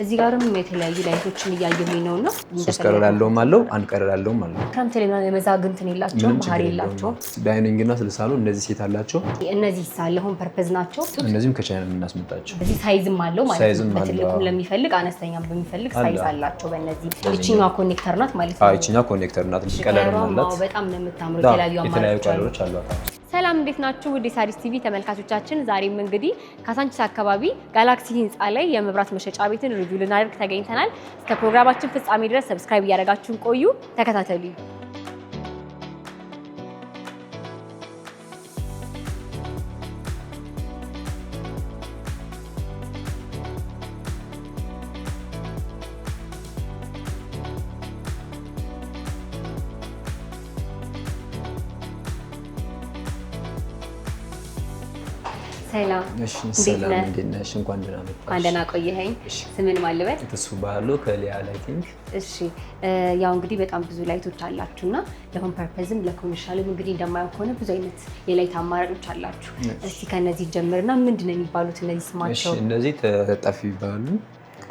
እዚህ ጋርም የተለያዩ light ኦችን እያየሁኝ ነው እና ሶስት color ያለውም አለው፣ አንድ color ያለውም አለው። ክረምት ላይ የመዛግ እንትን የላቸውም፣ ምንም ባህሪ ችግር የለውም። የላቸውም። Dining እና ለሳሎን እነዚህ set አላቸው። እነዚህ ለ home purpose ናቸው። እነዚህም ከቻይና የምናስመጣቸው እዚህ size ም አለው ማለት size ም ነው። አለው። በትልቁም ለሚፈልግ አነስተኛም በሚፈልግ አለ። Size አላቸው። በእነዚህ ይችኛዋ connector ናት ማለት ነው። ይችኛ connector ናት። Color ም Color ዋም አላት። አዎ፣ በጣም ነው የምታምረው። አዎ፣ የተለያዩ የተለያዩ አማራጮች አሉ። Color ኦች አሏት። ሰላም፣ እንዴት ናችሁ? ውድ የሣዲስ ቲቪ ተመልካቾቻችን፣ ዛሬም እንግዲህ ካሳንቺስ አካባቢ ጋላክሲ ህንፃ ላይ የመብራት መሸጫ ቤትን review ልናደርግ ተገኝተናል። እስከ ፕሮግራማችን ፍጻሜ ድረስ subscribe እያደረጋችሁን ቆዩ፣ ተከታተሉ። ሰላም። እሺ፣ እንዴት ሰላም። ነህ? እንዴት ነሽ? እንኳን ደህና መጣሽ። እንኳን ደህና ቆየኸኝ። እሺ። ስምን ማን ልበል? ተስፉ ባህሉ ከሊያ Lighting። እሺ፣ ያው እንግዲህ በጣም ብዙ light ኦች አላችሁ እና ለ home purpose ም ለ commercial ም እንግዲህ እንደማየው ከሆነ ብዙ አይነት የ light አማራጮች አላችሁ። እስቲ ከነዚህ ጀምርና ምንድን ነው የሚባሉት እነዚህ እሺ፣ ስማቸው? እነዚህ ተለጣፊ ይባላሉ።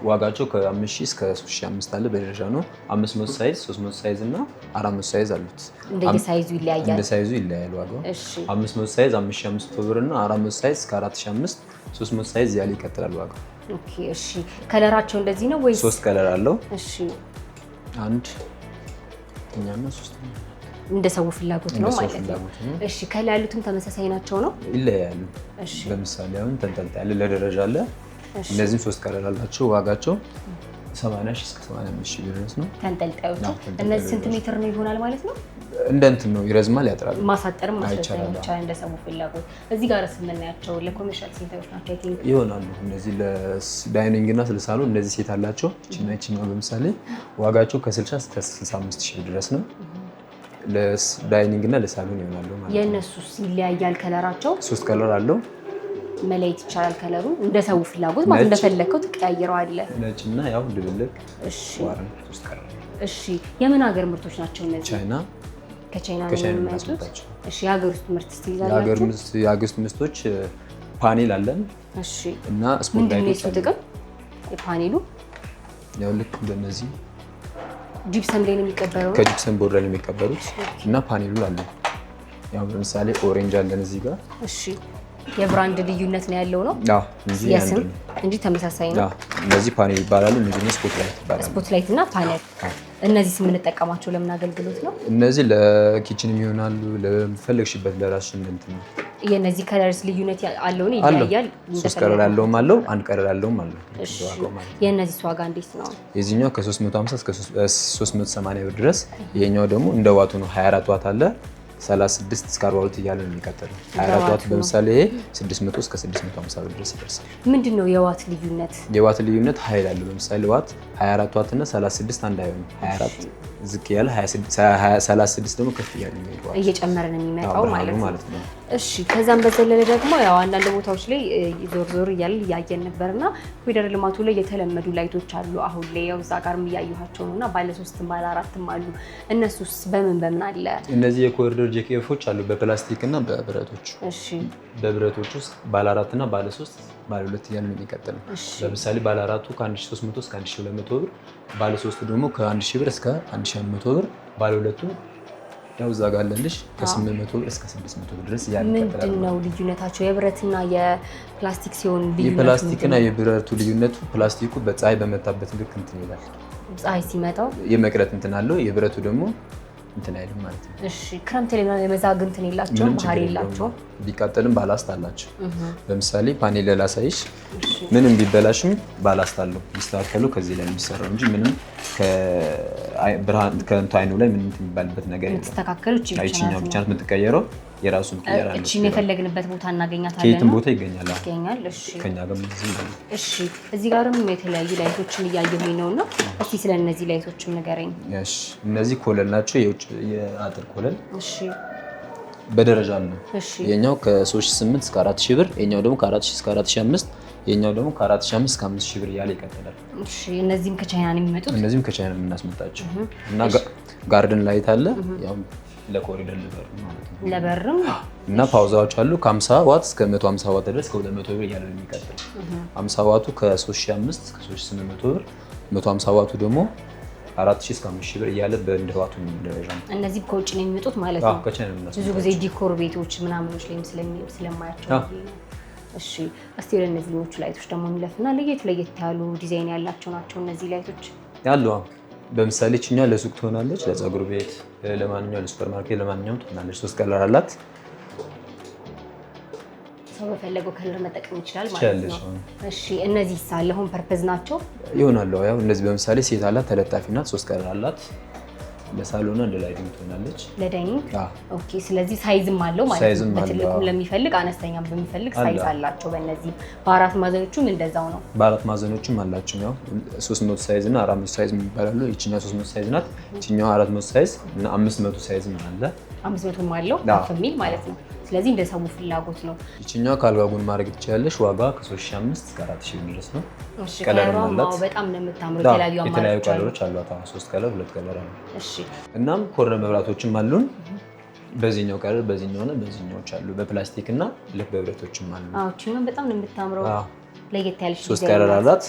ዋጋቸው ከ5000 እስከ 3500 አለ። በደረጃ ነው። 500 size፣ 300 size እና 400 size አሉት። እንደየ size ኡ ይለያያል። እንደ size ኡ ይለያያል ዋጋው። 500 size 5500 ብር እና 400 size እስከ 4500፣ 300 size ያለ ይቀጥላል ዋጋው። Okay፣ እሺ። Color ኣቸው እንደዚህ ነው ወይስ? ሶስት color አለው። አንድ ሁለተኛና ሶስተኛ። እንደ ሰው ፍላጎት እንደ ነው ሰው ማለት ነው። ፍላጎት ነው። እሺ፣ ከላይ ያሉትም ተመሳሳይ ናቸው ነው? ይለያያሉ። ለምሳሌ አሁን ተንጠልጣይ ያለ ለደረጃ አለ። እነዚህም ሶስት color አላቸው። ዋጋቸው 80 ሺህ እስከ 85 ሺህ ብር ድረስ ነው። ተንጠልጣዮቹ አዎ፣ ተንጠልጣዮቹ። እነዚህ ስንት ሜትር ነው ይሆናል ማለት ነው? እንደ እንትን ነው፣ ይረዝማል፣ ያጥራል። ማሳጠርም ማስረዘም ይቻላል። ይቻላል እንደ ሰው ፍላጎት። እዚህ ጋር የምናያቸው ለ commercial center ኦች ናቸው I think። ይሆናሉ። እነዚህ ለ dining እና ለሳሎን እነዚህ set አላቸው። ይችና ይችኛው ለምሳሌ ዋጋቸው ከ60 እስከ 65 ሺህ ብር ድረስ ነው። ለ dining እና ለሳሎን ይሆናሉ ማለት ነው። የእነሱስ ይለያያል color ኣቸው? ሶስት color አለው። መለየት ይቻላል color ኡ እንደ ሰው ፍላጎት ማለት ነጭ። እንደፈለግከው ትቀያይረዋለህ። ነጭና ያው ድብልቅ warm ሶስት color አለው። እሺ፣ የምን ሀገር ምርቶች ናቸው እነዚህ? ቻይና። ከቻይና ነው ከቻይና የሚመጡት? የምናስመጣቸው። እሺ፣ የሀገር ውስጥ ምርት የሀገር ትይዛላችሁ? የሀገር ውስጥ ምርቶች ፓኔል አለን እና spot ምንድን ነው light ኦች የሱ አሉ። ጥቅም? የፓኔሉ ያው ልክ እንደነዚህ ጂፕሰም ላይ ነው የሚቀበረው? ከ gypsum board ላይ ነው የሚቀበሩት እና ፓኔሉ አለ። ያው ለምሳሌ orange አለን እዚህ ጋር። እሺ፣ የ brand ልዩነት ነው ያለው ነው? አዎ፣ እንጂ የስም አንድ ነው። እንጂ ተመሳሳይ ነው። አዎ፣ እነዚህ ፓኔል ይባላሉ። እነዚህ ደግሞ spot light ይባላሉ። Spot light እና ፓኔል። እነዚህ የምንጠቀማቸው ለምን አገልግሎት ነው? እነዚህ ለ kitchen ይሆናሉ፣ ለፈለግሽበት ለራስሽ እንትን ነው። የእነዚህ colors ልዩነት አለውን? አለው። ይለያያል? ሶስት color ያለውም አለው፣ አንድ color ያለውም አለው። ዋጋው ማለት ነው። የእነዚህ ዋጋ እንዴት ነው? የዚህኛው ከ350 እስከ 380 ብር ድረስ። ይሄኛው ደግሞ እንደ ዋቱ ነው። 24 ዋት አለ፣ 36 እስከ 42 እያለ ነው የሚቀጥለው። 24 ዋት በምሳሌ ይሄ 600 እስከ 650 ብር ድረስ ይደርሳል። ምንድን ነው የዋት ልዩነት? የዋት ልዩነት ኃይል አለው። ለምሳሌ ዋት 24 ዋት እና 36 አንድ አይሆንም። 24 ዝቅ ያለ፣ 36 ደግሞ ከፍ እያለ የሚሄድ ዋት እየጨመረ ነው የሚመጣው ብርሃኑ ማለት ነው። ማለት ነው። እሺ፣ ከዛም በዘለለ ደግሞ ያው አንዳንድ ቦታዎች ላይ ዞር ዞር እያልን እያየን ነበርና ኮሪደር ልማቱ ላይ የተለመዱ light ኦች አሉ። አሁን ላይ ያው እዛ ጋርም እያየኋቸው ነው እና ባለ ሶስትም ባለ አራትም አሉ። እነሱስ በምን በምን አለ? እነዚህ የኮሪደር ጄኬፎች አሉ በፕላስቲክ እና በብረቶች። በብረቶች ውስጥ ባለ አራት እና ባለ ሶስት፣ ባለ ሁለት እያለ ነው የሚቀጥለው። ለምሳሌ ባለ አራቱ ከ1300 እስከ 1200 ብር፣ ባለ ሶስቱ ደግሞ ከ1000 ብር እስከ 1500 ብር፣ ባለ ሁለቱ ያው እዛ ጋር አለልሽ ከ800 ብር እስከ 600 ብር ድረስ እያለ ይቀጥላል። ምንድን ነው ልዩነታቸው? የብረትና የፕላስቲክ ሲሆን ልዩነቱ የፕላስቲክና የብረቱ ልዩነቱ ፕላስቲኩ በፀሐይ በመታበት ልክ እንትን ይላል፣ ፀሐይ ሲመጣው የመቅረት እንትን አለው። የብረቱ ደግሞ እንትን አይልም ማለት ነው። እሺ፣ ክረምት ላይ የመዛግ እንትን የላቸውም፣ ምንም ባህሪ ችግር የለውም። የላቸውም። ቢቃጠልም ballast አላቸው። ለምሳሌ ፓኔል ላሳይሽ፣ ምንም ቢበላሽም ballast አለው። ሚስተካከሉ ከዚህ ላይ የሚሰራው እንጂ ምንም ብርሃን ከእንቱ አይኑ ላይ ምንም እንትን የሚባልበት ነገር የለም። የምትስተካከሉ እቺ ብቻ ይችኛው ናት ብቻ ነው። ናት የምትቀየረው። የራሱን ቅየር አለው። እቺን የፈለግንበት ቦታ እናገኛታለን ከየትም ነው? ቦታ ይገኛል። አዎ። ይገኛል። እሺ። ከኛ ጋር እዚህ ይገኛል። እሺ፣ እዚህ ጋርም የተለያዩ light ኦችን እያየሁኝ ነው እና እስቲ ስለ እነዚህ light ኦችም ንገረኝ። እሺ፣ እነዚህ column ናቸው። የውጭ የአጥር column በደረጃ ነው። የኛው ከ3008 እስከ 4000 ብር፣ የኛው ደግሞ ከ4000 እስከ 4005፣ የኛው ደግሞ ከ4005 እስከ 5000 ብር እያለ ይቀጥላል። እሺ፣ እነዚህም ከቻይና ነው የሚመጡት? እነዚህም ከቻይና የምናስመጣቸው እና garden light አለ። ያው ለኮሪደር ለበር ማለት ነው። ለበርም እና ፓውዛዎች አሉ ከ50 ዋት እስከ 150 ዋት ድረስ ከ200 ብር እያለ ነው የሚቀጥል። 50 ዋቱ ከ3005 እስከ 3800 ብር፣ 150 ዋቱ ደግሞ 4000 እስከ 5000 ብር እያለ በእንደ ዋቱ ደረጃ ነው። እነዚህ ከውጭ ነው የሚመጡት ማለት ነው። ከቻይና ነው። ብዙ ጊዜ decor ቤቶች ምናምኖች ላይም ስለማያቸው ነው። እሺ እስቲ ወደ እነዚህኞቹ light ኦች ደግሞ እንለፍና ለየት ለየት ያሉ ዲዛይን ያላቸው ናቸው እነዚህ light ኦች ያሉ። በምሳሌ እችኛዋ ለሱቅ ትሆናለች፣ ለፀጉር ቤት፣ ለማንኛውም ለሱፐር ማርኬት፣ ለማንኛውም ትሆናለች። 3 color አላት። ሰው በፈለገው color መጠቀም ይችላል ማለት ነው። እሺ እነዚህ ለ home purpose ናቸው ይሆናሉ። ያው እነዚህ በምሳሌ set አላት፣ ተለጣፊ ናት፣ 3 color አላት። ለሳሎና እንደ lighting ትሆናለች፣ ለ dining። Okay ስለዚህ size ም አለው ማለት ነው። በትልቁም ለሚፈልግ አነስተኛም በሚፈልግ size አላቸው። በእነዚህ በአራት ማዕዘኖቹም እንደዛው ነው። በአራት ማዕዘኖቹም አላቸው። ያው 300 size እና 400 size የሚባላሉ። ይችኛው 300 size ናት፣ ይችኛው 400 size እና 500 size ም አለ። 500ም አለው ከፍ የሚል ማለት ነው። ስለዚህ እንደ ሰው ፍላጎት ነው። ይችኛው ከአልጋ ጎን ማድረግ ትችላለሽ። ዋጋ ከ3005 እስከ 4000 ድረስ ነው። እሺ color ዋ በጣም ነው የምታምረው። የተለያዩ color ኦች አሏት። 3 color 2 color አሉ። እሺ እናም corner መብራቶችም አሉን። በዚህኛው color በዚህኛው ነው በዚህኛዎች አሉ። በፕላስቲክ እና ልክ በብረቶችም አሉ። አዎ እቺኛው በጣም ነው የምታምረው። ለየት ያለች 3 color አላት።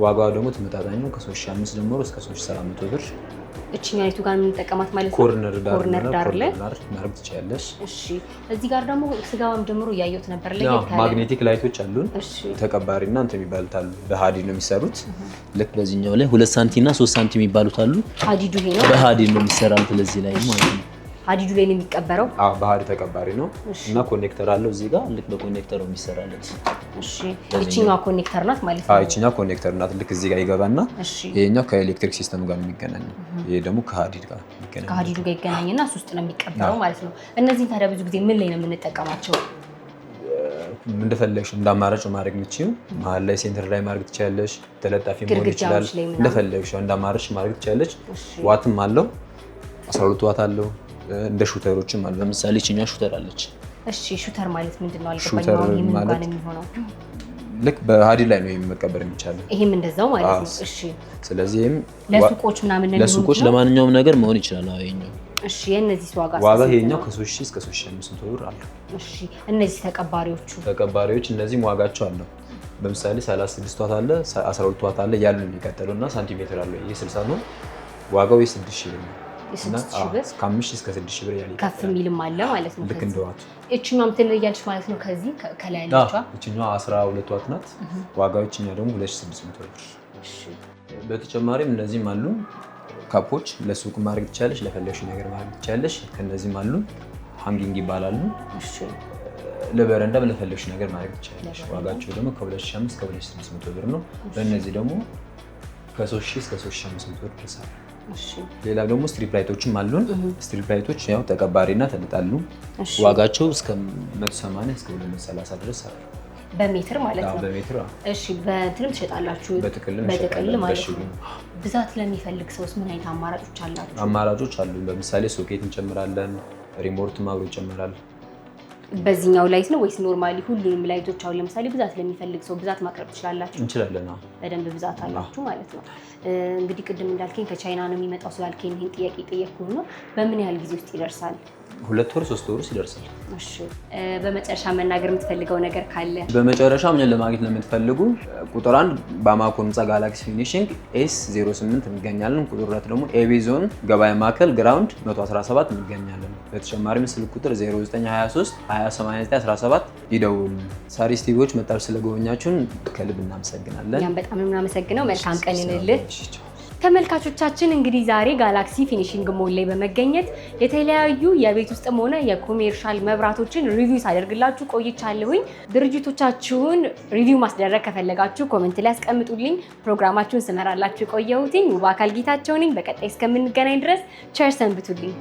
ዋጋው ደግሞ ተመጣጣኝ ነው። ከ3005 ጀምሮ እስከ 3700 ብር። እቺኛይቱ ጋር የምንጠቀማት ማለት ነው። corner ዳር ላይ ማድረግ ትችያለሽ። እሺ እዚህ ጋር ደግሞ ስጋባም ጀምሮ እያየሁት ነበር። ለየት ያለ magnetic light ኦች አሉን። ተቀባሪና እንትን የሚባሉት አሉ። በሀዲድ ነው የሚሰሩት። ልክ በዚህኛው ላይ 2 ሳንቲ እና 3 ሳንቲ የሚባሉት አሉ። ሀዲዱ ይሄ ነው። በሀዲድ ነው የሚሰራው። ለዚህ ላይ ማለት ነው። ሀዲዱ ላይ ነው የሚቀበረው። አዎ በሀዲድ ተቀባሪ ነው እና connector አለው እዚህ ጋር። ልክ በ connector ነው የሚሰራለት። እሺ እቺኛዋ connector ናት ማለት ነው። አዎ እቺኛዋ connector ናት። ልክ እዚህ ጋር ይገባና ይሄኛው ከኤሌክትሪክ system ጋር ነው የሚገናኘው። ይሄ ደግሞ ከሀዲድ ጋር ይገናኛል። ከሀዲዱ ጋር ይገናኝና እሱ ውስጥ ነው የሚቀበረው ማለት ነው። እነዚህን ታዲያ ብዙ ጊዜ ምን ላይ ነው የምንጠቀማቸው? እንደፈለግሽ እንዳማራጭ ማድረግ የምትችይው መሀል ላይ center ላይ ማድረግ ትችያለሽ። ተለጣፊ መሆን ይችላል። እንደፈለግሽ እንዳማራጭ ማድረግ ትችያለሽ። ዋትም አለው 12 ዋት አለው። እንደ shooter ኦችም አሉ። ለምሳሌ እቺኛዋ shooter አለች። እሺ shooter ማለት ምንድነው? አልገባኝም። አሁን ይሄ ምን ጋር ነው የሚሆነው? ልክ በሀዲድ ላይ ነው የሚቀበር የሚቻለው። ይሄም እንደዛው ማለት ነው። እሺ ስለዚህ ይሄም ለሱቆች ምናምን ነው፣ ለሱቆች ለማንኛውም ነገር መሆን ይችላል። አዎ ይሄኛው። እሺ የእነዚህ ዋጋ ይሄኛው ከ3000 እስከ 3500 ብር አለው። እሺ እነዚህ ተቀባሪዎች እነዚህም ዋጋቸው አለው። ለምሳሌ 36 ዋት አለ፣ 12 ዋት አለ ያሉ ነው የሚቀጥለው እና ሳንቲሜትር አለው። ይሄ 60 ነው። ዋጋው የ6000 ብር ነው። ከ5 እስከ 6 ብር ያለ ከፍ የሚልም አለ ማለት ነው። ልክ እንደ ዋቱ እቺኛውም ትለያለች ማለት ነው። ከዚህ ከላይ ያለችዋ እቺኛዋ 12 ዋት ናት። ዋጋው እቺኛዋ ደግሞ 2600 ብር። እሺ በተጨማሪም እነዚህም አሉ cup ኦች ለሱቅ ማድረግ ትችያለሽ፣ ለፈለግሽው ነገር ማድረግ ትችያለሽ። ከነዚህም አሉ hanging ይባላሉ። እሺ ለበረንዳም ለፈለግሽው ነገር ማድረግ ትችያለሽ። ዋጋቸው ደግሞ ከ2500 እስከ 2600 ብር ነው። በእነዚህ ደግሞ ከ3000 እስከ 3500 ብር ድረስ አሉ። ሌላ ደግሞ strip light ኦችም አሉን። strip light ኦች ያው ተቀባሪና ተንጣሉ። ዋጋቸው እስከ 180 እስከ 230 ድረስ አሉ። በሜትር ማለት ነው። በሜትር። እሺ በእንትንም ትሸጣላችሁ? በጥቅል ማለት ነው። ብዛት ለሚፈልግ ሰውስ ምን አይነት አማራጮች አላችሁ? አማራጮች አሉ። በምሳሌ ሶኬት እንጨምራለን፣ remote አብሮ ይጨምራል። በዚህኛው light ነው ወይስ normally ሁሉንም light ኦች? አሁን ለምሳሌ ብዛት ለሚፈልግ ሰው ብዛት ማቅረብ ትችላላችሁ? እንችላለን። በደንብ ብዛት አላችሁ ማለት ነው። እንግዲህ ቅድም እንዳልከኝ ከቻይና ነው የሚመጣው ስላልከኝ ይሄን ጥያቄ ጠየቅኩህ ነው። በምን ያህል ጊዜ ውስጥ ይደርሳል? 2 ወር 3 ወር ውስጥ ይደርሳል። እሺ በመጨረሻ መናገር የምትፈልገው ነገር ካለ? በመጨረሻ ምን ለማግኘት ለምትፈልጉ ቁጥር 1 ባማኮ ህንፃ ጋላክሲ ፊኒሺንግ S08 እንገኛለን። ቁጥር 2 ደግሞ ኤቢ ዞን ገበያ ማዕከል ground 117 እንገኛለን። በተጨማሪም ስልክ ቁጥር 0923 2089 17 ይደውሉ። ሳሪስ ቲቪዎች መጣችሁ ስለጎበኛችሁን ከልብ እናመሰግናለን። እኛም በጣም እናመሰግነው። መልካም ቀን ይሁንልህ። ተመልካቾቻችን እንግዲህ ዛሬ ጋላክሲ ፊኒሺንግ ሞል ላይ በመገኘት የተለያዩ የቤት ውስጥም ሆነ የ commercial መብራቶችን review ሳደርግላችሁ ቆይቻለሁኝ። ድርጅቶቻችሁን review ማስደረግ ከፈለጋችሁ comment ላይ አስቀምጡልኝ። ፕሮግራማችሁን ስመራላችሁ የቆየሁትኝ ውብ አካል ጌታቸው ነኝ። በቀጣይ እስከምንገናኝ ድረስ ቸር ሰንብቱልኝ።